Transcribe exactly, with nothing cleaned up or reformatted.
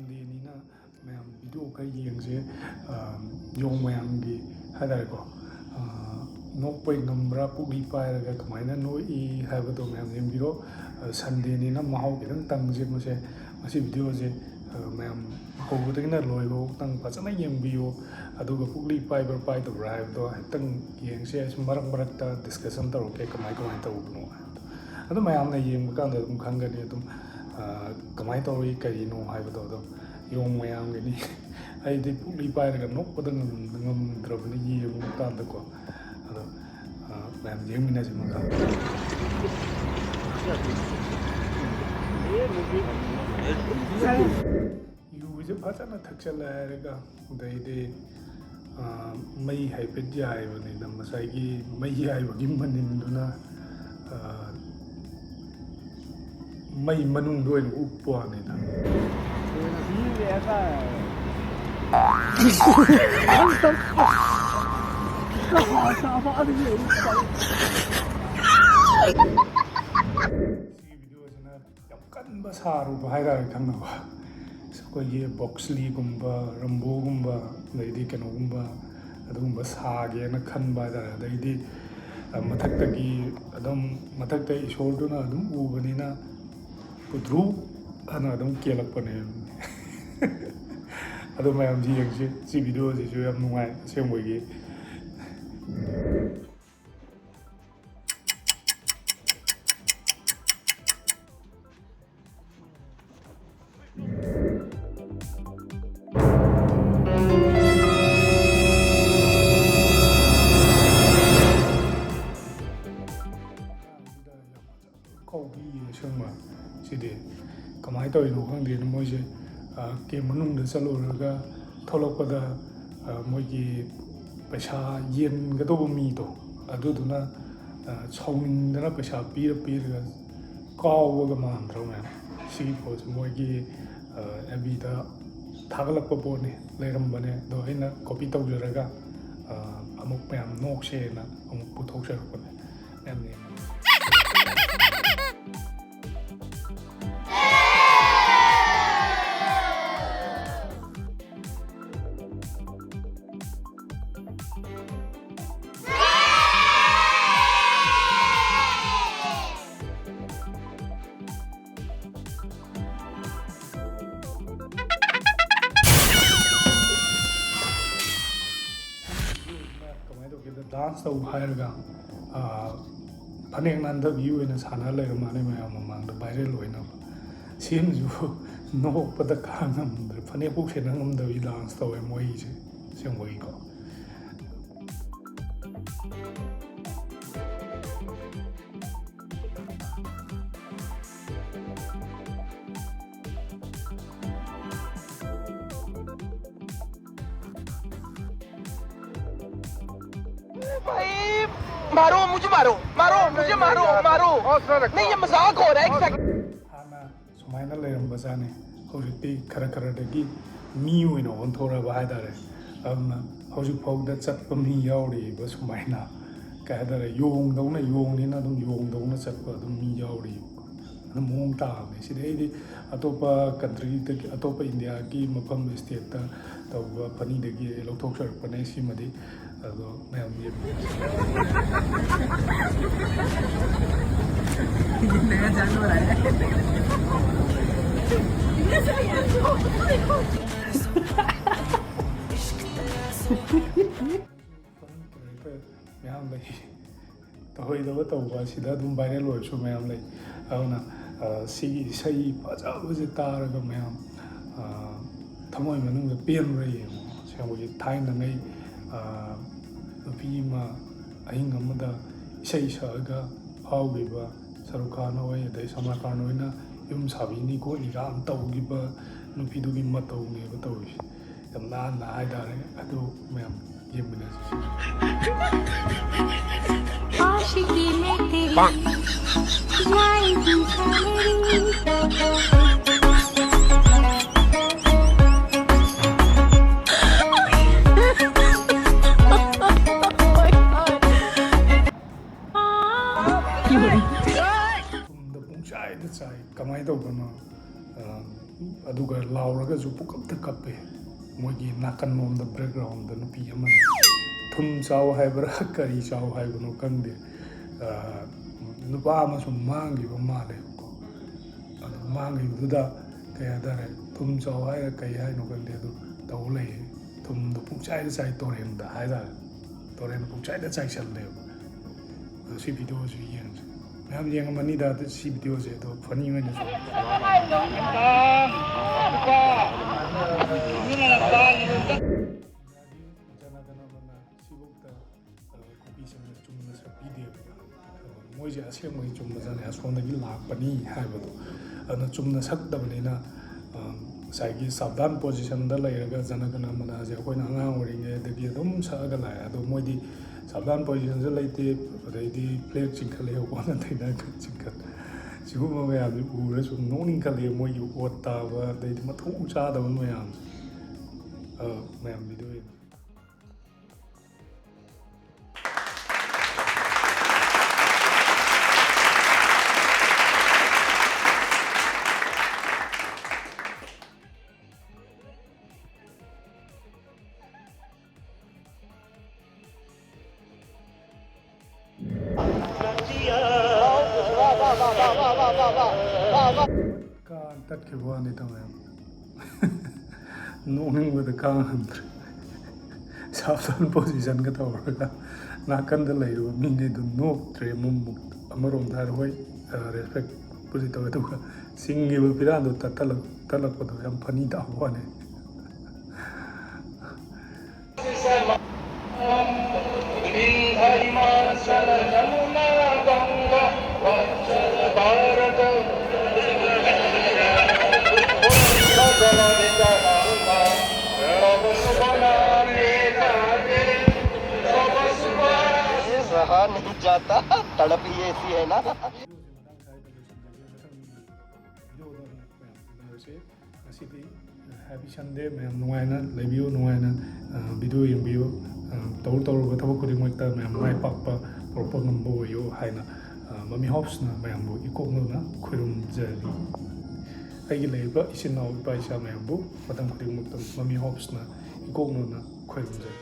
ꯁꯟꯗꯦꯅꯤꯅ ꯃꯌꯥꯝ ꯚꯤꯗꯤꯑꯣ ꯈꯔ ꯌꯦꯡꯁꯦ꯫ ꯑ, ꯌꯣꯡ ꯃꯌꯥꯝꯒꯤ ꯍꯥꯏꯇꯥꯔꯦꯀꯣ, ꯑ, ꯅꯣꯛꯄꯩ ꯉꯝꯕ꯭ꯔꯥ, ꯄꯨꯛꯂꯤ ꯄꯥꯏꯔꯒ ꯀꯃꯥꯏꯅ ꯅꯣꯛꯏ ꯍꯥꯏꯕꯗꯣ ꯃꯌꯥꯝ ꯌꯦꯡꯕꯤꯔꯣ꯫ ꯑ, ꯁꯟꯗꯦꯅꯤꯅ ꯃꯍꯥꯎ ꯈꯤꯇꯪ ꯇꯪꯁꯦ ꯃꯁꯦ꯫ ꯃꯁꯤ ꯚꯤꯗꯤꯑꯣꯁꯦ, ꯑ, ꯃꯌꯥꯝ ꯍꯧꯕꯗꯒꯤꯅ ꯂꯣꯏꯕꯐꯥꯎꯇꯪ ꯐꯖꯅ ꯌꯦꯡꯕꯤꯌꯨ꯫ ꯑꯗꯨꯒ ꯄꯨꯛꯂꯤ ꯄꯥꯏꯕ꯭ꯔꯥ ꯄꯥꯏꯗꯕ꯭ꯔꯥ ꯍꯥꯏꯕꯗꯣ ꯍꯥꯏꯐꯦꯠꯇꯪ ꯌꯦꯡꯁꯦ꯫ ꯑꯩꯁꯨ ꯃꯔꯛ ꯃꯔꯛꯇ ꯗꯤꯁꯀꯁꯟ ꯇꯧꯔꯛꯀꯦ, ꯀꯃꯥꯏ ꯀꯃꯥꯏꯅ ꯇꯧꯕꯅꯣ ꯍꯥꯏꯕꯗꯣ꯫ ꯑꯗꯨ ꯃꯌꯥꯝꯅ ꯌꯦꯡꯕ ꯀꯥꯟꯗ ꯑꯗꯨꯝ ꯈꯪꯒꯅꯤ, ꯑꯗꯨꯝ, ꯑ, ꯀꯃꯥꯏꯅ ꯇꯧꯔꯤ, ꯀꯔꯤꯅꯣ ꯍꯥꯏꯕꯗꯣ꯫ ꯑꯗꯣ ꯌꯣꯡ ꯃꯌꯥꯝꯒꯤꯅꯤ꯫ ꯑꯩꯗꯤ ꯄꯨꯛꯂꯤ ꯄꯥꯏꯔꯒ ꯅꯣꯛꯄꯗ ꯉꯝ-, ꯉꯝꯗ꯭ꯔꯕꯅꯤ ꯌꯦꯡꯕ ꯀꯥꯟꯗꯀꯣ꯫ ꯑꯗꯣ, ꯑ, ꯃꯌꯥꯝ ꯌꯦꯡꯃꯤꯟꯅꯁꯤ ꯃꯈꯥ꯫ ꯌꯨꯁꯦ ꯐꯖꯅ ꯊꯛꯆꯜꯂꯦ ꯍꯥꯏꯔꯒ, ꯑꯗꯩꯗꯤ, ꯑ, ꯃꯩ ꯍꯥꯏꯐꯦꯠ ꯌꯥꯏꯕꯅꯤꯗ, ꯉꯁꯥꯏꯒꯤ ꯃꯩ ꯌꯥꯏꯕꯒꯤ ꯃꯅꯤꯟꯗꯨꯅ, ꯑ, ꯃꯩ ꯃꯅꯨꯡꯗ ꯑꯣꯏꯅ ꯎꯞꯄ ꯋꯥꯅꯤꯗ꯫ ꯁꯤꯒꯤ ꯚꯤꯗꯤꯑꯣꯁꯤꯅ ꯌꯥꯝ ꯀꯟꯕ ꯁꯥꯔꯨꯕ ꯍꯥꯏꯇꯥꯔꯦ, ꯈꯪꯉꯕ? ꯑꯩꯈꯣꯏꯒꯤ ꯕꯣꯛꯁꯂꯤꯒꯨꯝꯕ, ꯔꯝꯕꯣꯒꯨꯝꯕ, ꯑꯗꯩꯗꯤ ꯀꯩꯅꯣꯒꯨꯝꯕ, ꯑꯗꯨꯒꯨꯝꯕ ꯁꯥꯒꯦꯅ ꯈꯟꯕ ꯍꯥꯏꯇꯥꯔꯦ꯫ ꯑꯗꯩꯗꯤ, ꯑ, ꯃꯊꯛꯇꯒꯤ ꯑꯗꯨꯝ, ꯃꯊꯛꯇ ꯏꯁꯣꯔꯗꯨꯅ ꯑꯗꯨꯝ ꯎꯕꯅꯤꯅ ꯄꯨꯗ꯭ꯔꯨ ꯍꯥꯏꯅ ꯑꯗꯨꯝ ꯀꯦꯜꯂꯛꯄꯅꯦ꯫ ꯑꯗꯣ ꯃꯌꯥꯝꯁꯤ ꯌꯦꯡꯁꯤ꯫ ꯁꯤ ꯚꯤꯗꯤꯑꯣꯁꯤꯁꯨ ꯌꯥꯝ ꯅꯨꯡꯉꯥꯏ ꯑꯁꯦꯡꯕꯒꯤ꯫ ꯀꯧꯕꯤꯌꯦ ꯑꯁꯦꯡꯕ꯫ ꯁꯤꯗꯤ ꯀꯃꯥꯏꯅ ꯇꯧꯔꯤꯅꯣ ꯈꯪꯗꯦꯅ ꯃꯣꯏꯁꯦ, ꯑ, ꯀꯦꯝ ꯃꯅꯨꯡꯗ ꯆꯠꯂꯨꯔꯒ ꯊꯣꯛꯂꯛꯄꯗ, ꯑ, ꯃꯣꯏꯒꯤ ꯄꯩꯁꯥ ꯌꯦꯟꯒꯗꯧꯕ ꯃꯤꯗꯣ, ꯑꯗꯨꯗꯨꯅ, ꯑ, ꯁꯥꯎꯅꯤꯡꯗꯅ ꯄꯩꯁꯥ ꯄꯤꯔ ꯄꯤꯔꯒ ꯀꯥꯎꯕꯒ ꯃꯥꯟꯗ꯭ꯔꯣ ꯃꯌꯥꯝ? ꯁꯤꯒꯤ ꯄꯣꯠꯁꯦ ꯃꯣꯏꯒꯤ, ꯑ, ꯑꯦꯐ ꯕꯤꯗ ꯊꯥꯒꯠꯂꯛꯄ ꯄꯣꯠꯅꯤ, ꯂꯩꯔꯝꯕꯅꯦ꯫ ꯑꯗꯣ ꯑꯩꯅ ꯀꯣꯄꯤ ꯇꯧꯖꯔꯒ, ꯑ, ꯑꯃꯨꯛ ꯃꯌꯥꯝ ꯅꯣꯛꯁꯦꯅ ꯑꯃꯨꯛ ꯄꯨꯊꯣꯛꯆꯔꯛꯄꯅꯦ꯫ ꯃꯌꯥꯝ ꯌꯦꯡꯉꯣ꯫ ꯗꯥꯟꯁ ꯇꯧꯕ ꯍꯥꯏꯔꯒ, ꯑꯥ, ꯐꯅꯦꯛ ꯅꯥꯟꯊꯕꯤ ꯑꯣꯏꯅ ꯁꯥꯟꯅ ꯂꯩꯔꯝꯃꯅꯤ ꯃꯌꯥꯝ ꯃꯃꯥꯡꯗ ꯚꯥꯏꯔꯦꯜ ꯑꯣꯏꯅꯕ꯫ ꯁꯤ ꯑꯃꯁꯨ ꯅꯣꯛꯄꯗ ꯈꯥꯡꯉꯝꯗ꯭ꯔꯦ꯫ ꯐꯅꯦꯛ ꯐꯥꯎ ꯁꯦꯠꯅ ꯉꯝꯗꯕꯤ ꯗꯥꯟꯁ ꯇꯧꯋꯦ ꯃꯣꯏꯁꯦ, ꯑꯁꯦꯡꯕꯒꯤꯀꯣ꯫ भाई, मारो, मुझे मारो, मारो, मुझे मारो, मारो। नहीं, ये मजाक हो रहा है, एक सेकंड। ꯍꯥꯟꯅ ꯁꯨꯃꯥꯏꯅ ꯂꯩꯔꯝꯕꯖꯥꯠꯅꯤ꯫ ꯍꯧꯖꯤꯛꯇꯤ ꯈꯔ ꯈꯔꯗꯒꯤ ꯃꯤ ꯑꯣꯏꯅ ꯑꯣꯟꯊꯣꯔꯛꯑꯕ ꯍꯥꯏ ꯇꯥꯔꯦ꯫ ꯑꯗꯨꯅ ꯍꯧꯖꯤꯛ ꯐꯥꯎꯗ ꯆꯠꯄ ꯃꯤ ꯌꯥꯎꯔꯤꯕ ꯁꯨꯃꯥꯏꯅ, ꯀꯩ ꯍꯥꯏ ꯇꯥꯔꯦ, ꯌꯣꯡꯗꯧꯅ, ꯌꯣꯡꯅꯤꯅ ꯑꯗꯨꯝ ꯌꯣꯡꯗꯧꯅ ꯆꯠꯄ ꯑꯗꯨꯝ ꯃꯤ ꯌꯥꯎꯔꯤꯕꯀꯣ꯫ ꯑꯗꯨꯝ ꯃꯑꯣꯡ ꯇꯥꯕꯅꯦ꯫ ꯁꯤꯗꯩꯗꯤ ꯑꯇꯣꯞꯄ ꯀꯟꯇ꯭ꯔꯤꯗꯒꯤ, ꯑꯇꯣꯞꯄ ꯏꯟꯗꯤꯌꯥꯒꯤ ꯃꯐꯝ ꯁ꯭ꯇꯦꯠꯇ ꯇꯧꯕ ꯐꯅꯤꯗꯒꯤ ꯑꯩ ꯂꯧꯊꯣꯛꯆꯔꯛꯄꯅꯦ꯫ ꯁꯤꯃꯗꯤ ꯑꯗꯣ ꯃꯌꯥꯝ ꯌꯦꯡꯕꯤꯌꯨ꯫ ये नया जानवर आया है। ꯃꯌꯥꯝ ꯂꯩ꯫ ꯇꯧꯍꯩꯗꯕ ꯇꯧꯕ ꯑꯁꯤꯗ ꯑꯗꯨꯝ ꯚꯥꯏꯔꯦꯜ ꯑꯣꯏꯕꯁꯨ ꯃꯌꯥꯝ ꯂꯩ꯫ ꯑꯗꯨꯅ, ꯑ, ꯁꯤꯒꯤ ꯏꯁꯩ ꯐꯖꯕꯁꯦ ꯇꯥꯔꯒ ꯃꯌꯥꯝ, ꯑ, ꯊꯃꯣꯏ ꯃꯅꯨꯡꯗ ꯄꯦꯟꯕ꯭ꯔꯥ ꯌꯦꯡꯉꯣ꯫ ꯑꯁꯦꯡꯕꯒꯤ ꯊꯥꯏꯅꯉꯩ, ꯑ, ꯅꯨꯄꯤ ꯑꯃ ꯑꯍꯤꯡ ꯑꯃꯗ ꯏꯁꯩ ꯁꯛꯑꯒ ꯐꯥꯎꯈꯤꯕ ꯁꯔꯨꯛ ꯈꯥꯟ ꯍꯣꯏ, ꯑꯗꯩ ꯁꯜꯃꯥꯟ ꯈꯥꯟ ꯍꯣꯏꯅ ꯌꯨꯝ ꯁꯥꯕꯤꯅꯤ ꯈꯣꯠꯅꯤ ꯀꯥꯏꯅ ꯇꯧꯈꯤꯕ ꯅꯨꯄꯤꯗꯨꯒꯤ ꯃꯇꯧꯅꯦꯕ ꯇꯧꯔꯤꯁꯦ꯫ ꯌꯥꯝ ꯅꯥꯟꯅ ꯍꯥꯏꯇꯥꯔꯦ꯫ ꯑꯗꯨ ꯃꯌꯥꯝ ꯌꯦꯡꯃꯤꯟꯅꯁꯤ꯫ आशिकी में तेरी जाएगी जलेबी। ꯊꯨꯝꯗ ꯄꯨꯡꯆꯥꯏꯗ ꯆꯥꯏ꯫ ꯀꯃꯥꯏꯅ ꯇꯧꯕꯅꯣ? ꯑ, ꯑꯗꯨꯒ ꯂꯥꯎꯔꯒꯁꯨ ꯄꯨꯀꯞꯇ ꯀꯞꯄꯦ꯫ ꯃꯣꯏꯒꯤ ꯅꯥꯀꯟꯂꯣꯝꯗ, ꯕꯦꯛꯒ꯭ꯔꯥꯎꯟꯗ ꯅꯨꯄꯤ ꯑꯃꯅ ꯊꯨꯝ ꯆꯥꯎ ꯍꯥꯏꯕ꯭ꯔꯥ, ꯀꯔꯤ ꯆꯥꯎ ꯍꯥꯏꯕꯅꯣ ꯈꯪꯗꯦ, ꯑ, ꯅꯨꯄꯥ ꯑꯃꯁꯨ ꯃꯥꯡꯈꯤꯕ ꯃꯥꯜꯂꯦꯕꯀꯣ꯫ ꯑꯗꯨ ꯃꯥꯡꯈꯤꯕꯗꯨꯗ, ꯀꯩ ꯍꯥꯏꯇꯥꯔꯦ, ꯊꯨꯝ ꯆꯥꯎ ꯍꯥꯏꯔ ꯀꯩ ꯍꯥꯏꯅꯣ ꯈꯪꯗꯦ, ꯑꯗꯨ ꯇꯧ ꯂꯩꯌꯦ꯫ ꯊꯨꯝꯗꯣ ꯄꯨꯡꯆꯥꯏꯗ ꯆꯥꯏ ꯇꯨꯔꯦꯟꯗ ꯍꯥꯏꯇꯥꯔꯦ꯫ ꯍꯣꯔꯦꯟ ꯄꯨꯡꯆꯥꯏꯗ ꯆꯥꯏꯁꯜꯂꯦꯕ꯫ ꯑꯗꯣ ꯁꯤ ꯚꯤꯗꯤꯑꯣꯁꯤ ꯌꯦꯡꯁꯦ꯫ ꯃꯌꯥꯝ ꯌꯦꯡꯉꯝꯃꯅꯤꯗ ꯑꯗꯨ ꯁꯤ ꯚꯤꯗꯤꯑꯣꯁꯦ, ꯑꯗꯣ ꯐꯅꯤ ꯑꯣꯏꯅꯁꯨ꯫ ꯖꯅ ꯒꯅ ꯃꯅ ꯁꯤꯐꯧꯗ, ꯑ, ꯀꯨꯀꯤꯁꯤꯡꯅ ꯆꯨꯝꯅ ꯁꯛꯄꯤꯗꯦꯕ꯫ ꯃꯣꯏꯁꯦ ꯑꯁꯦꯡꯕꯒꯤ ꯆꯨꯝꯕꯖꯥꯠꯅꯤ, ꯑꯁꯣꯝꯗꯒꯤ ꯂꯥꯛꯄꯅꯤ ꯍꯥꯏꯕꯗꯣ꯫ ꯑꯗꯨꯅ ꯆꯨꯝꯅ ꯁꯛꯇꯕꯅꯤꯅ, ꯑ, ꯉꯁꯥꯏꯒꯤ ꯁꯥꯕꯙꯥꯟ ꯄꯣꯖꯤꯁꯟꯗ ꯂꯩꯔꯒ ꯖꯅ ꯒꯅ ꯃꯅꯥꯁꯦ ꯑꯩꯈꯣꯏꯅ ꯑꯉꯥꯡ ꯑꯣꯏꯔꯤꯉꯩꯗꯒꯤ ꯑꯗꯨꯝ ꯁꯛꯑꯒ ꯂꯥꯛꯑꯦ꯫ ꯑꯗꯣ ꯃꯣꯏꯗꯤ ꯁꯥꯕꯙꯥꯟ ꯄꯣꯖꯤꯁꯟꯁꯨ ꯂꯩꯇꯦ, ꯑꯗꯩꯗꯤ ꯐ꯭ꯂꯦꯛ ꯆꯤꯡꯈꯠꯂꯦ, ꯑꯣꯟꯅ ꯇꯩꯅ ꯆꯤꯡꯈꯠ-, ꯁꯤꯒꯨꯝꯕ ꯃꯌꯥꯝꯁꯦ ꯎꯔꯒ ꯁꯨꯝ ꯅꯣꯛꯅꯤꯡꯈꯠꯂꯛꯑꯦ꯫ ꯃꯣꯏꯒꯤ ꯑꯣꯠ ꯇꯥꯕ, ꯑꯗꯩꯗꯤ ꯃꯊꯣꯡ ꯆꯥꯗꯕ ꯃꯌꯥꯝꯁꯦ꯫ ꯑ, ꯃꯌꯥꯝ ꯚꯤꯗꯤꯑꯣ ꯌꯦꯡꯉꯣ꯫ ꯀꯥꯡ ꯇꯠꯈꯤꯕ ꯋꯥꯅꯤꯗ ꯃꯌꯥꯝ꯫ ꯅꯣꯛꯅꯤꯡꯕꯗ ꯀꯥꯡ ꯍꯟꯗ꯭ꯔꯦ꯫ ꯁꯥꯕꯙꯥꯟ ꯄꯣꯖꯤꯁꯟꯒ ꯇꯧꯔꯒ ꯅꯥꯀꯟꯗ ꯂꯩꯔꯤꯕ ꯃꯤꯈꯩꯗꯨ ꯅꯣꯛꯇ꯭ꯔꯦ꯫ ꯑꯃꯃꯨꯛ ꯑꯃꯔꯣꯝꯗ ꯍꯥꯏꯔ ꯍꯣꯏ, ꯔꯦꯁꯄꯦꯛꯄꯨꯗꯤ ꯇꯧꯋꯦ, ꯑꯗꯨꯒ ꯆꯤꯡꯉꯤꯕ ꯐꯤꯔꯥꯟꯗꯣ ꯇꯠꯇꯂꯛ-, ꯇꯠꯂꯛꯄꯗꯣ ꯌꯥꯝ ꯐꯅꯤ ꯇꯥꯕ ꯋꯥꯅꯤ꯫ ये रहा नहीं जाता, तड़प ही ऐसी है ना। ꯉꯁꯤꯗꯤ ꯍꯦꯄꯤ ꯁꯟꯗꯦ, ꯃꯌꯥꯝ ꯅꯨꯡꯉꯥꯏꯅ ꯂꯩꯕꯤꯌꯨ, ꯅꯨꯡꯉꯥꯏꯅ, ꯑ, ꯚꯤꯗꯤꯑꯣ ꯌꯦꯡꯕꯤꯌꯨ꯫ ꯑ, ꯇꯧꯔꯨ ꯇꯧꯔꯨꯕ ꯊꯕꯛ ꯈꯨꯗꯤꯡꯃꯛꯇ ꯃꯌꯥꯝ ꯃꯥꯏ ꯄꯥꯛꯄ ꯄꯨꯔꯛꯄ ꯉꯝꯕ ꯑꯣꯏꯌꯨ ꯍꯥꯏꯅ, ꯑ, ꯃꯃꯤ ꯍꯣꯞꯁꯅ ꯃꯌꯥꯝꯕꯨ ꯏꯀꯣꯛꯅꯅ ꯈꯨꯔꯨꯝꯖꯔꯤ꯫ ꯑꯩꯒꯤ ꯂꯩꯔꯤꯕ ꯏꯆꯤꯟ ꯏꯅꯥꯎ ꯏꯄꯥ ꯏꯆꯥ ꯃꯌꯥꯝꯕꯨ ꯃꯇꯝ ꯈꯨꯗꯤꯡꯃꯛꯇ ꯃꯃꯤ ꯍꯣꯞꯁꯅ ꯏꯀꯣꯛꯅꯅ ꯈꯨꯔꯨꯝꯖꯔꯤ꯫